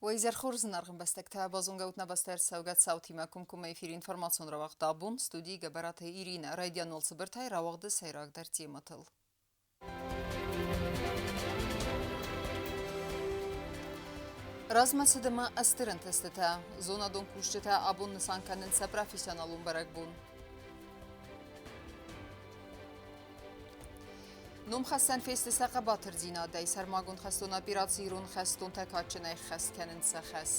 Уӕ изӕр хорз, зынаргъ ӕмбӕстӕгтӕ! Базонгӕ ут нӕ бӕстӕ ӕрцӕугӕ цаутимӕ комкоммӕ эфиры информацион рауагъд абон. Студийы Гӕбӕраты Иринӕ. Райдиан уал цыбыртӕй рауагъды сӕйрагдӕр темӕтыл. Размӕ цыд ӕмӕ стыр ӕнтыстытӕ. Зонадон кусджытӕ абон нысан кӕнынц сӕ профессионалон бӕрӕгбон. Номхӕссӕн фесты сӕ хъӕбатырдзинадӕй. Сӕрмагонд хӕстон операци ирон хӕстонтӕ кадджынӕй ххӕст кӕнынц сӕ хӕс.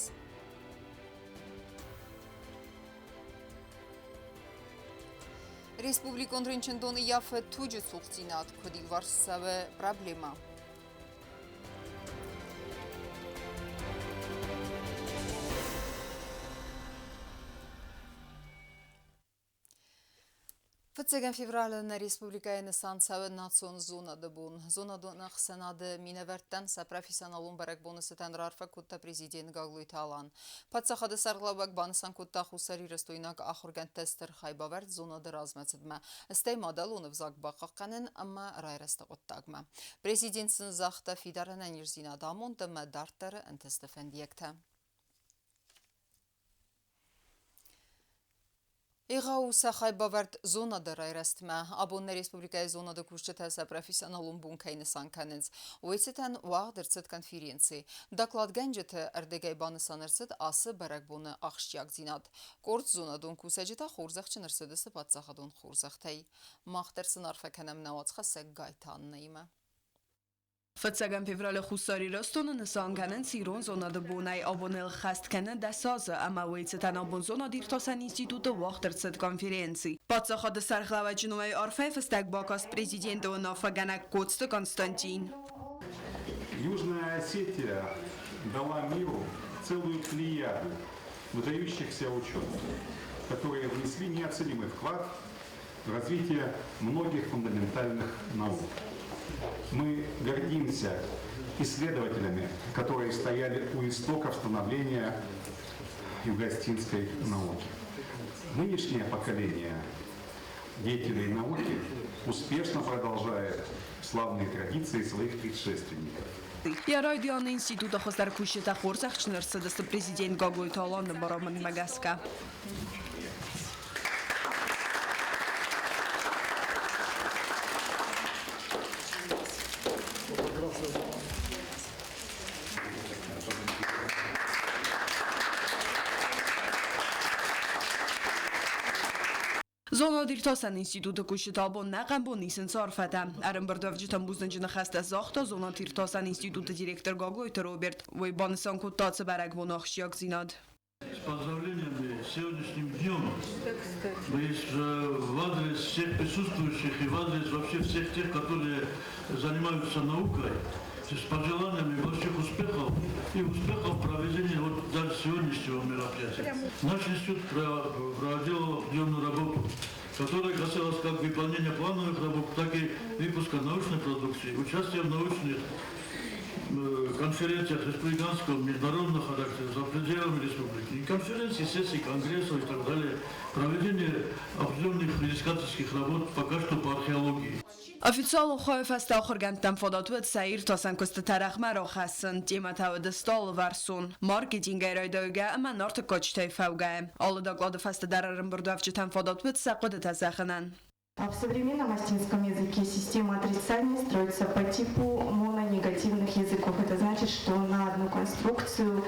Республикон рынчындоны ййафы туджы цухдзинад, куыд иуварс цӕуы проблемӕ. Фыццӕгӕм февралы нӕ республикӕйы нысан цӕуы национ зонады бон. Зонадон ӕхсӕнады минӕвӕрттӕн сӕ профессионалон бӕрӕгбоны цытӕн раарфӕ кодта президент Гаглойты Алан. Паддзахады сӕргълӕууӕг банысан кодта хуссарирыстойнаг ахуыргӕндтӕ стыр хайбавӕрд зонады размӕцыдмӕ, стӕй мадӕлон ӕвзаг бахъахъхъӕнын ӕмӕ райрӕзты хъуыддагмӕ. Президент сын загъта фидар ӕнӕниздзинад, амонд ӕмӕ дарддӕры ӕнтысты фӕндиӕгтӕ. Егъау сӕ хайбавӕрд зонады райрӕзтмӕ. Абон нӕ республикӕйы зонады кусджытӕ сӕ профессионалон бон кӕй нысан кӕнынц, уый цытӕн уагъд ӕрцыд конференци. Докладгӕнджыты ӕрдыгӕй банысан ӕрцыд ацы бӕрӕгбоны ахсджиагдзинад. Къорд зонадон кусӕджы та хорзӕхджын ӕрцыдысты паддзахадон хорзӕхтӕй. Мах дӕр сын арфӕ кӕнӕм нӕ уацхӕссӕг Гайты Аннӕимӕ. Фыццӕгӕм февралы Хуссар Ирыстоны нысан кӕнынц ирон зонады бонӕй. Абон ӕххӕст кӕны 10 азы ӕмӕ уый цытӕн абон зонад-иртасӕн институты уагъд ӕрцыд конференци. Паддзахады сӕргълӕууӕджы номӕй арфӕйы фыстӕг бакаст президенты уынаффӕгӕнӕг Коцты Константин. Южная Осетия дала миру целую плеяду выдающихся ученых, которые внесли неоценимый вклад в развитие многих фундаментальных наук. Мы гордимся исследователями, которые стояли у истоков становления юго-осетинской науки. Нынешнее поколение деятелей науки успешно продолжает славные традиции своих предшественников. Йӕ райдианы институты хуыздӕр кусджытӕ хорзӕхджын ӕрцыдысты президент Гаглойты Аланы барамындмӕ гӕсгӕ. Зонад-иртасӕн институты кусджытӕ абон нӕхъӕн бон исынц арфӕтӕ. Ӕрӕмбырдуӕвджытӕн бузныджы ныхӕстӕ загъта зонад-иртасӕн институты директор Гаглойты Роберт. Уый банысан кодта ацы бӕрӕгбоны ахсджиагдзинад. С поздравлениями с сегодняшним днем. Мы в адрес всех присутствующих и в адрес вообще всех тех, которые занимаются наукой, с пожеланиями больших успехов и успехов в проведении вот даже сегодняшнего мероприятия. Наш институт проводил определенную работу, которая касалась как выполнения плановых работ, так и выпуска научной продукции, участия в научных конференциях республиканского, международного характера за пределами республики, и конференции, сессии, конгрессов и так далее, проведение определенных изыскательских работ пока что по археологии. Официалон хайы фӕстӕ ахуыргӕндтӕн фадат уыд сӕ иртасӕн куыстытӕ рӕгъмӕ рахӕссын, темӕтӕ уыдысты алыварсон, маркетингӕй райдайгӕ ӕмӕ нарты кадджытӕй фӕугӕ. Алы доклады фӕстӕ дӕр ӕрӕмбырдуӕвджытӕн фадат уыд сӕ хъуыдытӕ зӕгъынӕн. В современном осетинском языке система отрицаний строится по типу мононегативных языков. Это значит, что на одну конструкцию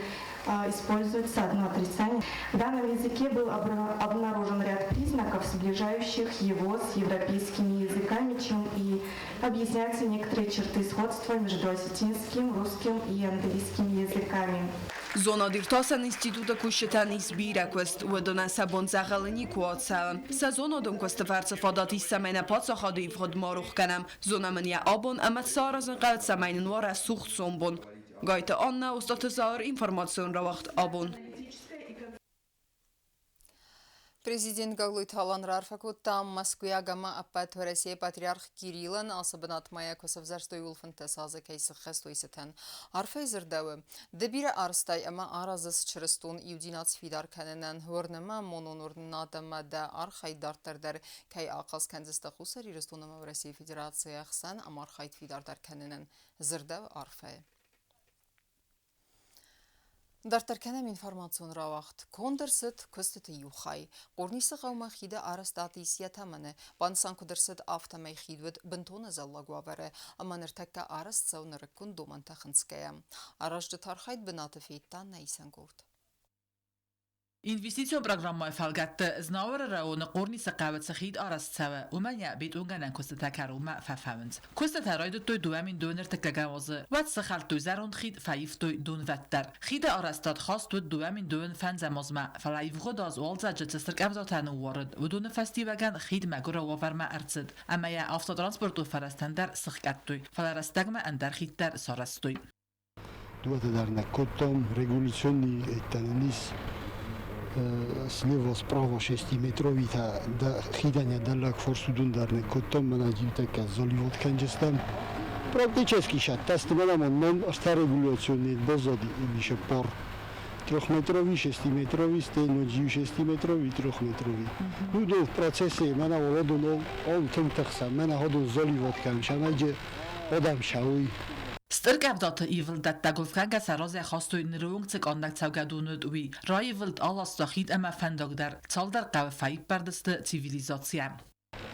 используется одно отрицание. В данном языке был обнаружен ряд признаков, сближающих его с европейскими языками, чем и объясняются некоторые черты сходства между осетинским, русским и английским языками. Зонад-иртасӕн институты кусджытӕн ис бирӕ куыст, уыдонӕн сӕ бон дзӕгъӕлы никуы ацӕуы. Сӕ зонадон куысты фӕрцы фадат ис, цӕмӕй нӕ паддзахады ивгъуыд ма рох кӕнӕм, зонӕм ын йӕ абон ӕмӕ цы аразын хъӕуы, цӕмӕй нын уа рӕсугъд сомбон. Гайты Аннӕ, Остъаты Зауыр, информацион рауагъд «Абон». Президент Гаглойты Алан раарфӕ кодта Мӕскуыйаг ӕмӕ ӕппӕт Уӕрӕсейы патриарх Кириллӕн ацы бынатмӕ йӕ куы сӕвзӕрстой, ууыл 15 азы кӕй сыххӕст, уый цытӕн. Арфӕйы дзырдӕуы, ды бирӕ арызтай ӕмӕ аразыс чырыстон иудзинад сфидар кӕнынӕн, уырны мӕ, монон уырнынад ӕмӕ дӕ архайд дарддӕр дӕр кӕй ахъаз кӕндзысты Хуссар Ирыстон ӕмӕ Уӕрӕсейы Федерацийы ӕхсӕн ӕмархайд фидардӕр кӕнынӕн, дзырдӕуы арфӕйы. Дарддӕр кӕнӕм информацион рауагъд. Конд ӕрцыд куыстыты иу хай. Хъорнисы хъӕумӕ хиды арӕзтад ис йӕ тӕмӕны. Банысан куыд ӕрцыд, афтӕмӕй хид уыд бынтон ӕдзӕллаг уавӕры ӕмӕ ныртӕккӕ арӕзт цӕуы нырыккон домӕнтӕ хынцгӕйӕ. Аразджыты архайд бынаты федта нӕ исӕн къорд. Инвестицион программӕйы фӕлгӕтты Знауыры районы Хъорнисы хъӕуы цы хид арӕзт цӕуы, уымӕн йӕ бетонгӕнӕн куыстытӕ кӕронмӕ фӕфӕуынц. Куыстытӕ райдыдтой 2002 азы. Уӕд сыхӕлдтой зӕронд хид, фӕивтой донвӕд дӕр. Хиды арӕзтад хаст уыд 2025 азмӕ, фӕлӕ ивгъуыд аз уалдзӕджы цы стыр къӕвдатӕ ныууарыд, уыдоны фӕстиуӕгӕн хид мӕгуыры уавӕрмӕ ӕрцыд ӕмӕ йӕ автотранспортон фӕрӕзтӕн дӕр сыхгӕдтой, фӕлӕ рӕстӕгмӕ ӕндӕр хид дӕр сарӕзтой. Дууӕтӕ дӕр нӕ кодтам революционный ис слева справа шестиметровитӕ хидӕн йӕ дӕллаг форсудун дӕр нӕ кодтам, мӕнӕ тӕккӕ заливод кӕнджыстӕм. Практически шаттасты мӕнӕ мӕн ӕртӕ революционный баззади еще пар. Трехметровый, шестиметровый, стей шестиметровый, трехметровый. Ну, до в процессе мӕнӕ олодун ол тынг тыхсӕм, мӕнӕ ходун заливод кӕнсӕм, айджы одам шауй. Стыр къӕвдаты ивылдӕттӕ гуылфгӕнгӕ сӕ разӕй хастой ныры онг цы къаннӕг цӕугӕдон уыд, уый. Раивылд аласта хид ӕмӕ фӕндаг дӕр. Цалдӕр хъӕуы фӕиппӕрд сты цивилизацийӕ.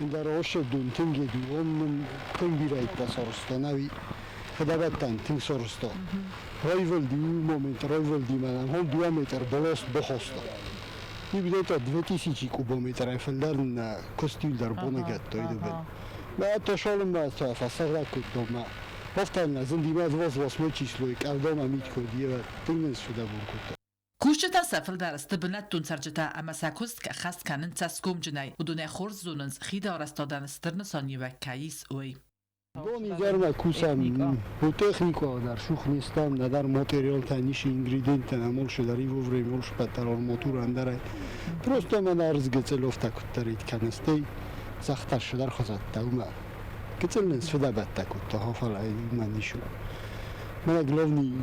Ӕндӕр ошедун тынг еду, он нын тынг бирӕ сарӕзта, ӕви фыдӕбӕттӕн тынг сарӕзта. Раивылди момент, раивылди мӕнӕн, он 2 метр балласт бахаста. И где-то 2000 кубометрӕй фылдӕр нӕ куыстил дӕр бонӕгӕттой дыбын. Мӕ тошолын мӕ фӕсӕгъдӕг кодтон мӕ. Повторно, зындимӕ 28 число, къӕвдама мит код, ева тынг нын сфыдӕбон кодта. Кусджытӕ сӕ фылдӕр сты бынӕттон цӕрджытӕ ӕмӕ сӕ куыст ӕххӕст кӕнынц цӕсгомджынӕй. Уыдонӕй хорз зонынц, хиды арӕзтадӕн стыр нысаниуӕг кӕй ис, уый. Бон изӕрмӕ кусӕм, техника дӕр шух не стам, нӕдӕр материалтӕ, ниши ингредиенттӕ, нӕ дӕр и вовремя олш пӕттӕр арматура ӕндӕрӕй. Просто мӕнӕ ӕрдз гыццыл куыддӕрид кӕны, стӕй загъта шыдӕр хозӕттӕ, уымӕ. Гыццыл нын сфыдӕбӕттӕ кодта, фӕлӕ уымӕ нишу. Мӕнӕ главный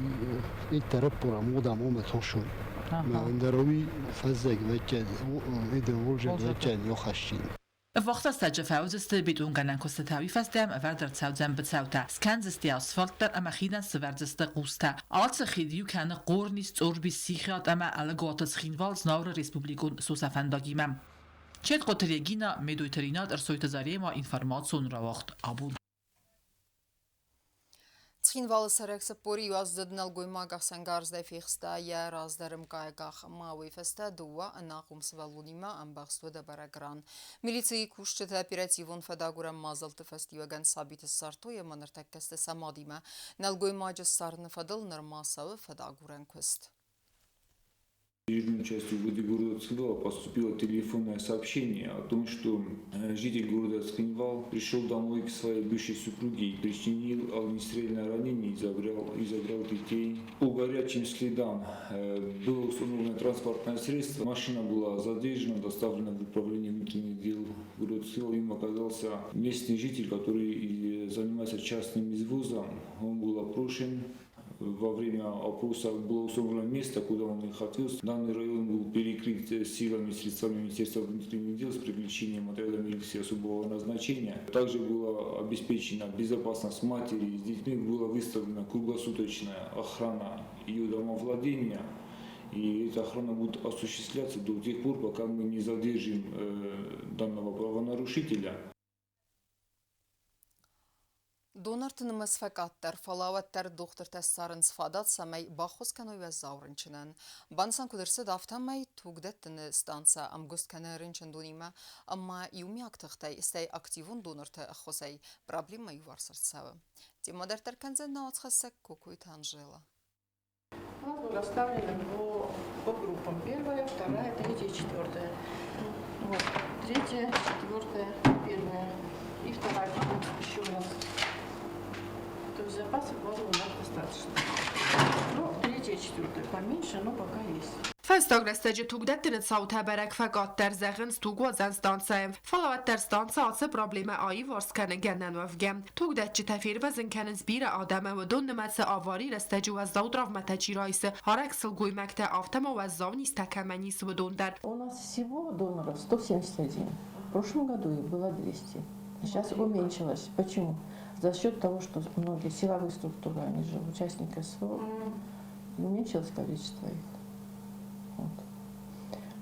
это раппора мода мома тошой. Мӕ ӕндӕр уый фӕззӕг вӕччӕн, эде олжӕг вӕччӕн йохасчин. Ӕввахс рӕстӕджы фӕуыдзысты бетонгӕнӕн куыстытӕ, уый фӕстӕ ӕвӕрд ӕрцӕудзӕн быцӕутӕ, скӕндзысты асфальт дӕр ӕмӕ хидӕн сывӕрдзысты къустӕ. Ацы хид иу кӕны Хъорнис, Цъорбис, Сихиат ӕмӕ Ӕлыгуаты Цхинвал-Знауыры республикон сосӕфӕндагимӕ. Четкъоты Регина, Медойты Ринат, Ӕрсойты Зарема, информацион рауагъд абон. Цхинвалы цӕрӕг 41-аздзыд нӕлгоймаг ӕхсӕнгарзӕй фехста йӕ раздӕры мкъайы къах ӕмӕ уый фӕстӕ дыууӕ ӕнахъом сывӕллонимӕ ӕмбӕхст уыд ӕбӕрӕг ран. Милицийы кусджытӕ оперативон фӕдагурӕн мадзӕлтты фӕстиуӕгӕн сабиты ссардтой ӕмӕ ныртӕккӕ сты сӕ мадимӕ. Нӕлгоймаджы ссарыны фӕдыл нырма цӕуы фӕдагурӕн куыст. Дежурной части УВД города Цхинвала поступило телефонное сообщение о том, что житель города Цхинвал пришел домой к своей бывшей супруге и причинил огнестрельное ранение и забрал детей. По горячим следам было установлено транспортное средство. Машина была задержана, доставлена в управление внутренних дел города Цхинвал. Им оказался местный житель, который занимается частным извозом. Он был опрошен. Во время опроса было установлено место, куда он их отвез. Данный район был перекрыт силами и средствами Министерства внутренних дел с привлечением отряда милиции особого назначения. Также была обеспечена безопасность матери с детьми, была выставлена круглосуточная охрана ее домовладения. И эта охрана будет осуществляться до тех пор, пока мы не задержим данного правонарушителя. Донорты нымӕц фӕкъаддӕр, фӕлӕ уӕддӕр дохтыртӕ ссарынц фадат, цӕмӕй баххуыс кӕной уӕззау рынчынӕн. Банысан куыд ӕрцыд, афтӕмӕй тугдӕттыны станцӕ ӕмгуыст кӕны рынчындонимӕ ӕмӕ иумиаг тыхтӕй, стӕй активон донорты ӕххуысӕй проблемӕ иуварс ӕрцӕуы. Темӕ дарддӕр кӕндзӕн нӕ уацхӕссӕг Кокойты Анжела. У нас было расставлено по группам. Первая, вторая, третья, четвертая. Вот. Третья, четвертая, первая. И вторая группа еще у нас. То есть запасов плазмы у нас достаточно. Ну, третья, четвертая поменьше, но пока есть. Фӕстаг рӕстӕджы тугдӕттыны цаутӕ бӕрӕг фӕкъаддӕр, зӕгъынц тугуадзӕн станцӕйы. Фӕлӕ уӕддӕр станцӕ ацы проблемӕ аиуварс кӕны гӕнӕн уӕвгӕ. Тугдӕтджытӕ фервӕзын кӕнынц бирӕ адӕмы, уыдон нымӕцы аварийы рӕстӕджы уӕззау травмӕтӕ чи райсы, арӕх сылгоймӕгтӕ, афтӕ ма уӕззау низтӕ кӕмӕн ис, уыдон дӕр. У нас всего доноров 171. В прошлом году их было 200. Сейчас уменьшилось. Почему? За счет того, что многие силовые структуры, они же участники СВО. Уменьшилось количество их. Вот.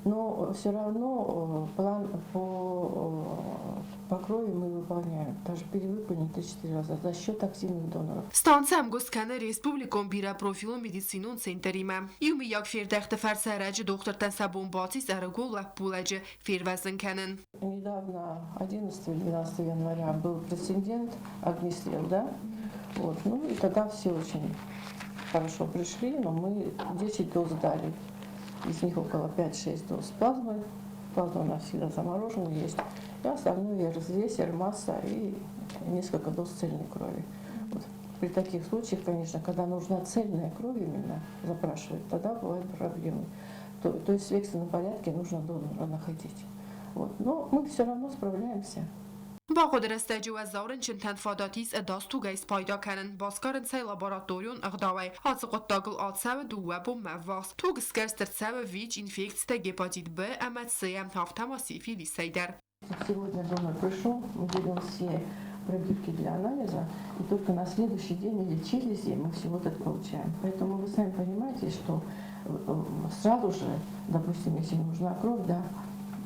Но все равно план по крови мы выполняем. Даже перевыполнили 3-4 раза за счет активных доноров. Станцӕ ӕмгуыст кӕны республикон бирӕпрофилон медицинон центримӕ. Иумӕйаг фердӕхты фӕрцы ӕрӕджы дохтыртӕн сӕ бон бацис ӕрыгон лӕппулӕджы фервӕзын кӕнын. Недавно, 11 или 12 января, был прецедент огнестрел, да? Вот. Ну и тогда все очень хорошо пришли, но мы 10 доз дали. Из них около 5-6 доз плазмы. Плазма у нас всегда заморожена есть. И остальное РЗС, масса и несколько доз цельной крови. Вот. При таких случаях, конечно, когда нужна цельная кровь именно запрашивать, тогда бывают проблемы. То есть в экстренном порядке нужно донора находить. Вот. Но мы все равно справляемся. Бахъуыды рӕстӕджы уӕззау рынчынтӕн фадат ис ӕдас тугӕй спайда кӕнын, басгарынц ӕй лабораторион ӕгъдауӕй. Ацы хъуыддагыл ацӕуы дыууӕ бонмӕ ӕввахс. Туг сгӕрст ӕрцӕуы ВИЧ, инфекцитӕ, гепатит Б ӕмӕ С-йӕ, афтӕ ма сифилисӕй дӕр. Сегодня донор пришел, мы берем все пробирки для анализа, и только на следующий день или через день мы все вот это получаем. Поэтому вы сами понимаете, что сразу же, допустим, если нужна кровь, да,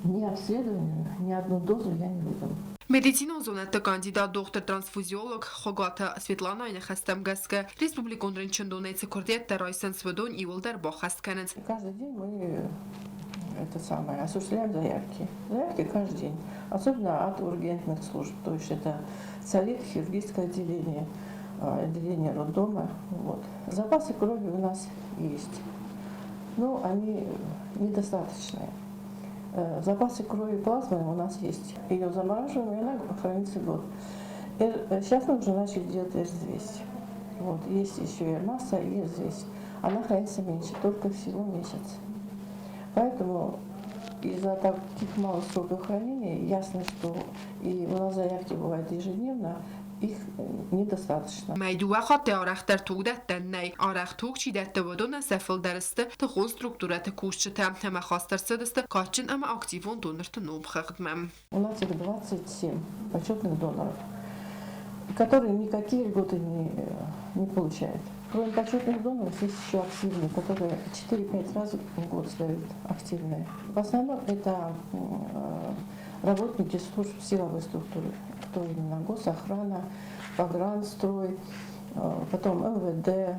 ни обследование, ни одну дозу я не выдам. Медицинон зонӕдты кандидат дохтыр-трансфузиолог Хуыгаты Светланайы ныхӕстӕм гӕсгӕ, республикон рынчындонӕй цы куырдиӕттӕ райсынц, уыдон иууылдӕр баххӕст кӕнынц. Каждый день мы это самое, осуществляем заявки. Заявки каждый день. Особенно от ургентных служб. То есть это ЦАЛИТ, хирургическое отделение, отделение роддома. Вот. Запасы крови у нас есть, но они недостаточные. Запасы крови плазмы у нас есть. Ее замораживаем, и она хранится год. Сейчас мы уже начали делать Р200. Вот. Есть еще и масса, и Р200. Она хранится меньше, только всего месяц. Поэтому из-за таких малых сроков хранения ясно, что и у нас заявки бывают ежедневно, их недостаточно. Мӕй дыууӕ хатты арӕхдӕр тугдӕттӕн нӕй. Арӕх туг чи дӕтты, уыдонӕн сӕ фылдӕр сты тыхон структурӕты кусджытӕ ӕмӕ хаст ӕрцыдысты кадджын ӕмӕ активон донорты номхыгъдмӕ. У нас их 27 почетных доноров, которые никакие льготы не получают. Кроме почетных доноров, есть еще активные, которые 4-5 раз в год сдают активные. В основном это работники служб силовой структуры, кто именно госохрана, погранстрой, потом МВД,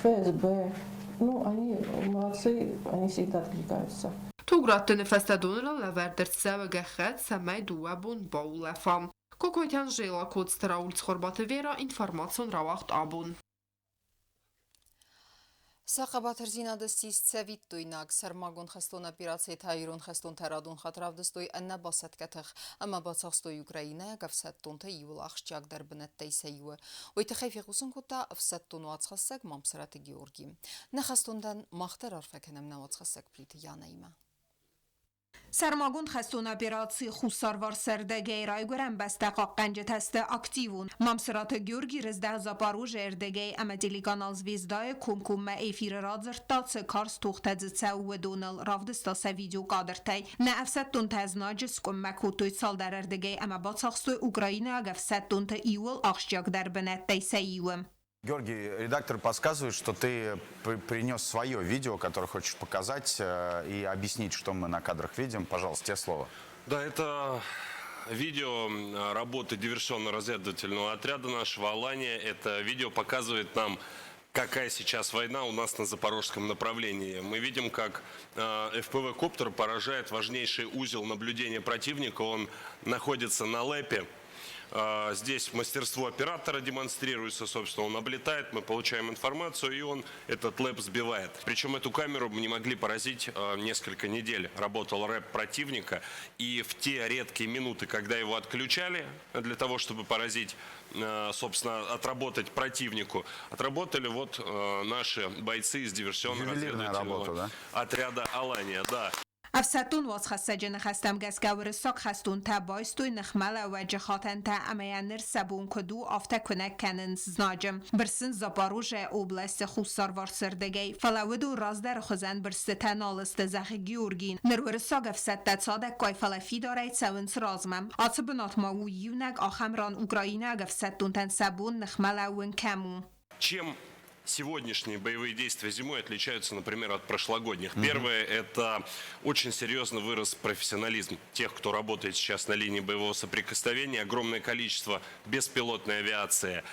ФСБ. Ну, они молодцы, они всегда откликаются. Туг раттыны фӕстӕ донорӕн лӕвӕрд ӕрцӕуы гӕххӕтт, цӕмӕй дыууӕ бон баулӕфа. Кокойты Анжела, Коцты Рауль, Цхуырбаты Вера, информацион рауагъд Абон. Сӕ хъӕбатырдзинады ссис цӕвиттойнаг. Сӕрмагонд хӕстон операцийы та ирон хӕстонтӕ радон хатт равдыстой ӕнӕбасӕтгӕ тых ӕмӕ бацахстой украинӕйаг ӕфсӕддонтӕй иуыл ахсджиагдӕр бынӕттӕй сӕ иуы. Уый тыххӕй фехъусын кодта ӕфсӕддон уацхӕссӕг Мамсыраты Георги. Нӕ хӕстонтӕн мах дӕр арфӕ кӕнӕм нӕ уацхӕссӕг Плиты Янӕимӕ. Сӕрмагонд хӕстон операци Хуссарварсӕрдӕгӕй райгуырӕн бӕстӕ хъахъхъӕнджытӕ сты активон. Мамсыраты Георги рыздӕхт Запорожьейы ӕрдӕгӕй ӕмӕ телеканал «Звезда»-йы комкоммӕ эфиры радзырдта, цы карз тохтӕ дзы цӕуы, уыдоныл, равдыста сӕ видеокадртӕй. Нӕ ӕфсӕддонтӕ знаджы скъуыммӕ кодтой цалдӕр ӕрдӕгӕй ӕмӕ бацахстой украинаг ӕфсӕддонты иууыл ахсджиагдӕр бынӕттӕй сӕ иуы. Георгий, редактор подсказывает, что ты принес свое видео, которое хочешь показать и объяснить, что мы на кадрах видим. Пожалуйста, тебе слово. Да, это видео работы диверсионно-разведывательного отряда нашего «Алания». Это видео показывает нам, какая сейчас война у нас на запорожском направлении. Мы видим, как FPV-коптер поражает важнейший узел наблюдения противника. Он находится на ЛЭПе. Здесь мастерство оператора демонстрируется, собственно, он облетает, мы получаем информацию, и он этот ЛЭП сбивает. Причем эту камеру мы не могли поразить несколько недель. Работал РЭБ противника, и в те редкие минуты, когда его отключали для того, чтобы поразить, собственно, отработать противнику, отработали вот наши бойцы из диверсионно-разведывательного да? отряда «Алания». Да. Ӕфсӕддон уацхӕссӕджы ныхӕстӕм гӕсгӕ уырыссаг хӕстонтӕ байстой ныхмӕлӕууӕджы хатӕнтӕ ӕмӕ йӕ ныр сӕ бон куыд у, афтӕ куынӕг кӕнынц знаджы. Бырсынц Запорожьейы областы хуссарварсырдыгӕй, фӕлӕ уыдон раздӕры хуызӕн бырстытӕ нал сты, зӕгъы Георгий. Ныр уырыссаг ӕфсӕдтӕ цадӕггай, фӕлӕ фидарӕй цӕуынц размӕ. Ацы бынат ма у иунӕг ахӕм ран украинаг ӕфсӕддонтӕн сӕ бон ныхмӕлӕууын кӕм у. Чем сегодняшние боевые действия зимой отличаются, например, от прошлогодних? Первое – это очень серьезно вырос профессионализм тех, кто работает сейчас на линии боевого соприкосновения. Огромное количество беспилотной авиации,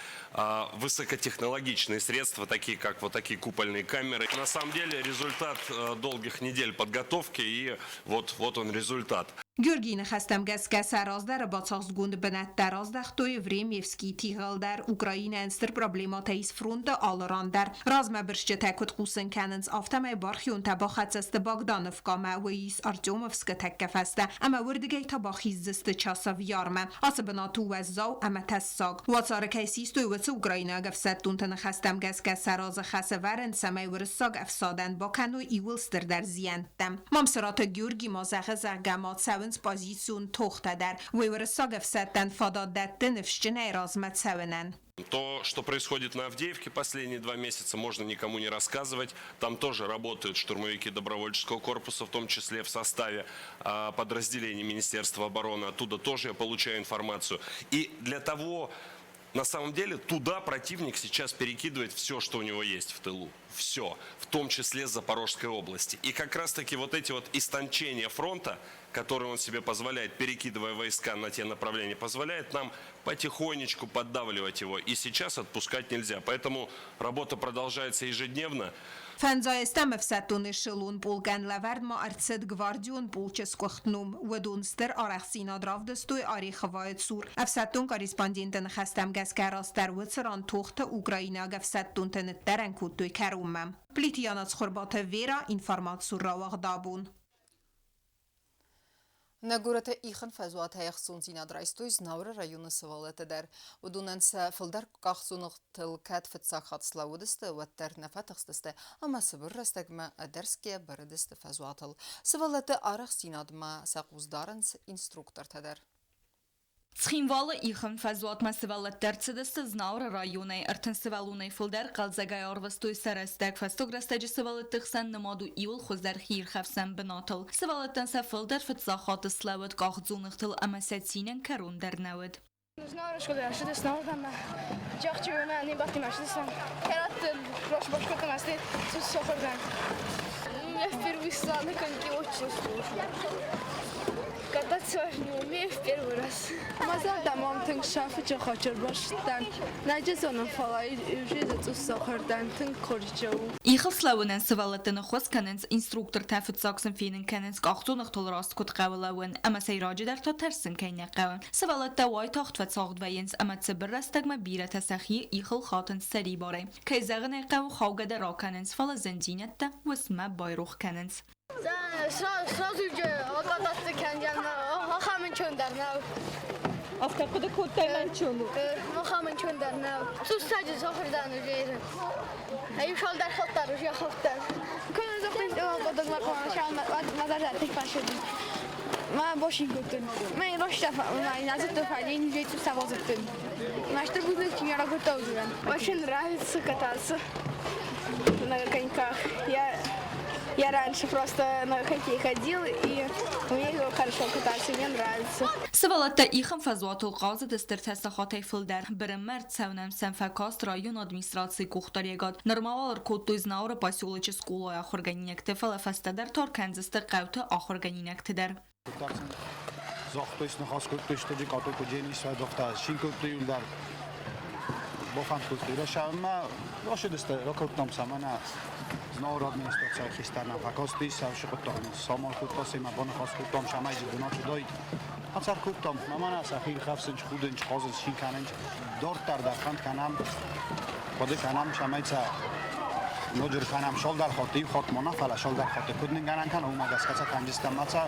высокотехнологичные средства, такие как вот такие купольные камеры. На самом деле результат долгих недель подготовки, и вот он результат. Георгийы ныхӕстӕм гӕсгӕ сӕ раздӕры бацахстгонд бынӕттӕ раздӕхтой Времевскийы тигъыл дӕр. Украинӕйӕн стыр проблемӕтӕ ис фронты алы ран дӕр. Размӕбырсджытӕ куыд хъусын кӕнынц, афтӕмӕй бархионтӕ бахӕццӕ сты Богдановкамӕ, уый ис Артемовскы тӕккӕ фӕстӕ, ӕмӕ уырдыгӕй та бахиздзысты Часов Ярмӕ. Ацы бынат у уӕззау ӕмӕ тӕссаг. Уацары кӕй систой, уыцы украинаг ӕфсӕддонты ныхӕстӕм гӕсгӕ сӕ разы хӕс ӕвӕрынц, цӕмӕй уырыссаг ӕфсадӕн бакӕной иууыл стырдӕр зиӕнттӕ. Мамсыраты Георги ма зӕгъы, зӕгъгӕ ма цӕуынц позицион тохтӕ дӕр. Уый уырыссаг ӕфсӕдтӕн фадат дӕтты ныфсджынӕй размӕ цӕуынӕн. То, что происходит на Авдеевке последние 2 месяца, можно никому не рассказывать. Там тоже работают штурмовики добровольческого корпуса, в том числе в составе подразделений Министерства обороны. Оттуда тоже я получаю информацию. И для того, на самом деле, туда противник сейчас перекидывает все, что у него есть в тылу. Все, в том числе с Запорожской области. И как раз-таки вот эти вот истончения фронта, которые он себе позволяет, перекидывая войска на те направления, позволяет нам потихонечку поддавливать его. И сейчас отпускать нельзя. Поэтому работа продолжается ежедневно. Фӕндзайӕстӕм ӕфсӕддон эшелон полкӕн лӕвӕрд ма ӕрцыд гвардион полчы сгуыхт ном. Уыдон стыр арӕхстдзинад равдыстой Ореховойы цур. Ӕфсӕддон корреспонденты ныхӕстӕм гӕсгӕ растдӕр уыцы ран тохты украинаг ӕфсӕддонты ныддӕрӕн кодтой кӕронмӕ. Плиты Яна, Цхуырбаты Вера, информацион рауагъд «Абон». Нӕ горӕты ихын фӕзуатӕй ӕхцондзинад райстой Знауыры районы сывӕллӕттӕ дӕр. Уыдонӕн сӕ фылдӕр къахдзоныгътыл кӕд фыццаг хатт слӕууыдысты, уӕддӕр нӕ фӕтыхстысты ӕмӕ цыбыр рӕстӕгмӕ ӕдӕрсгӕ бырыдысты фӕзуатыл. Сывӕллӕтты арӕхстдзинадмӕ сӕ хъус дарынц инструктортӕ дӕр. Цхинвалы ихын фӕзуатмӕ сывӕллӕттӕ ӕрцыдысты Знауыры районӕй. 30 сывӕллонӕй фылдӕр хъӕлдзӕгӕй арвыстой сӕ рӕстӕг. Фӕстаг рӕстӕджы сывӕллӕтты хсӕн нымад у иууыл хуыздӕр хиирхӕфсӕн бынатыл. Сывӕллӕттӕн сӕ фылдӕр фыццаг хатт слӕууыд къахдзоныгътыл ӕмӕ сӕ цинӕн кӕрон дӕр нӕ уыд. Знауыры скъолайы ссыдыстӕм, ӕмӕ джахчы ме бӕхтимӕ ссыдыстӕм. Кӕрӕтты рос кодтам, цы Я впервые села на коньки, очень сложно. Кататься не умею, в первый раз. Мӕ зӕрдӕ мӕм тынг сафы чахачыр бастан. Нӕджы зонын, фӕлӕ уже цъус сахардан тынг хорз у. Ихыл слӕууынӕн сывӕллӕттӕн ӕххуыс кӕнынц инструктортӕ. Фыццаг сын фенын кӕнынц, къахдзоныгътыл раст куыд хъӕуы лӕууын ӕмӕ сӕйраджыдӕр та тӕрсын кӕй нӕ хъӕуы. Сывӕллӕттӕ уайтагъд фӕцагъд вӕййынц ӕмӕ цыбыр рӕстӕгмӕ бирӕтӕ сӕхи ихыл хатынц сӕрибарӕй. Кӕй зӕгъын ӕй хъӕуы, хаугӕ дӕр ракӕнынц, фӕлӕ зындзинӕдтӕ уысммӕ байрох кӕнынц. Сразу же акататься кӕнгӕн, ахӕм ӕнцондӕр нӕу. Афтӕ хъуыды кодтай, ӕнцон у? Ахӕм ӕнцондӕр нӕу. Цъус сахардан уже. Иу шалдар хаттар уже хаттар. Ma бошин Ма Очень нравится кататься на коньках. Я раньше просто на хоккей ходил и умею хорошо кататься, мне нравится. Сывӕллӕттӕ ихын фӕзуатыл хъазыдысты ӕртӕ сахатӕй фылдӕр. Бырынмӕ ӕрцӕуынӕн сӕм фӕкаст районы администрацийы къухдариуӕгад. Нырма уал ӕркодтой Знауыры поселочы скъолайы ахуыргӕнинӕгты, фӕлӕ фӕстӕдӕр та ӕркӕндзысты хъӕуты ахуыргӕнинӕгты дӕр. Загътой, ныхас кодтой, стӕджы къато куджени свӕдохта, шин кодтой иуылдӕр. Бофанд кодтой. Рашавмӕ рашыдысты, ракодтам сӕ мӕнӕ Знауыр администрацийы хистӕрнӕ фӕкасти, сӕ хъуыддаг самал кодта, семӕ баныхас кодтам, сӕмӕй бынаты дойд. Ацар кодтам, мӕнӕ сӕ хиирхӕфсынч, худынч, хъазынч, шин кӕнынч. Дарддӕр дӕр фӕнд кӕнӕм, хъуыды кӕнӕм, цӕмӕй сӕ ноджы кӕнӕм цалдӕр хатты, иу хатт ма нӕ, фӕлӕ цалдӕр хатты. Куыд нын гӕнӕн кӕна, уымӕ гӕсгӕ сӕ кӕнджыстӕм, ма сӕ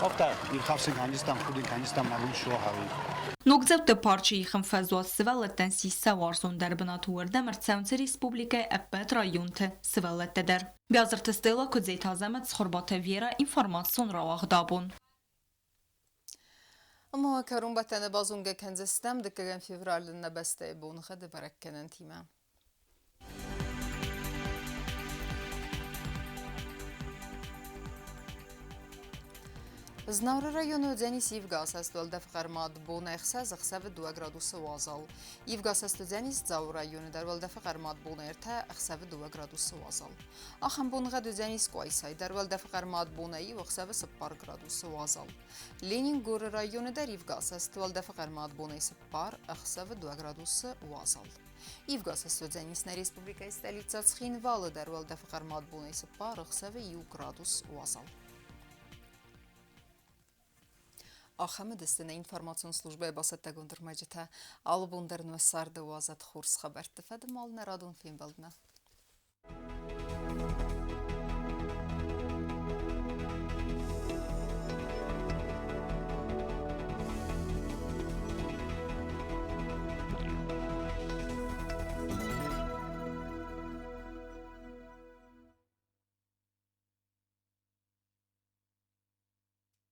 афтӕ ирхӕфсын кӕнджыстӕм, худын кӕнджыстӕм, нӕ бон суа. Ногдзӕутты парчы ихын фӕзуат сывӕллӕттӕн ссис сӕ уарзондӕр бынат. Уырдӕм ӕрцӕуынц республикӕйы ӕппӕт районты сывӕллӕттӕ дӕр. Биазырты Стелла, Куыдзеты Азӕмӕт, Цхуырбаты Вера, информацион рауагъд «Абон». Ӕмӕ кӕронбӕттӕны базонгӕ кӕндзыстӕм 2 февралы нӕ бӕстӕйы боныгъӕды бӕрӕггӕнӕнтимӕ. Знауыры районы уыдзӕнис ивгӕ асӕст уӕлдӕфы хъӕрмад бон 6, ӕхсӕвы 2 градусы уазал. Ивгӕ асӕст уыдзӕнис Дзауы районы дӕр уӕлдӕфы хъӕрмад бон 3, ӕхсӕвы 2 градусы уазал. Ахӕм боныгъӕд уыдзӕнис Къуайсайы дӕр уӕлдӕфы хъӕрмад бонӕй 1, ӕхсӕвы 4 градусы уазал. Ленингоры районы дӕр ивгӕ асӕст уӕлдӕфы хъӕрмад бонӕй 4, ӕхсӕвы 2 градусы уазал. Ивгӕ асӕст уыдзӕнис нӕ республикӕйы столицӕ Цхинвалы дӕр уӕлдӕфы хъӕрмад бонӕй 4, ӕхсӕвы 1 градус уазал. Ахӕм уыдысты нӕ информацион службӕйы бацӕттӕгонд ӕрмӕджытӕ. Алы бон дӕр нӕ царды уадзӕд хорз хабӕртты фӕдыл нӕ радон фембӕлдмӕ.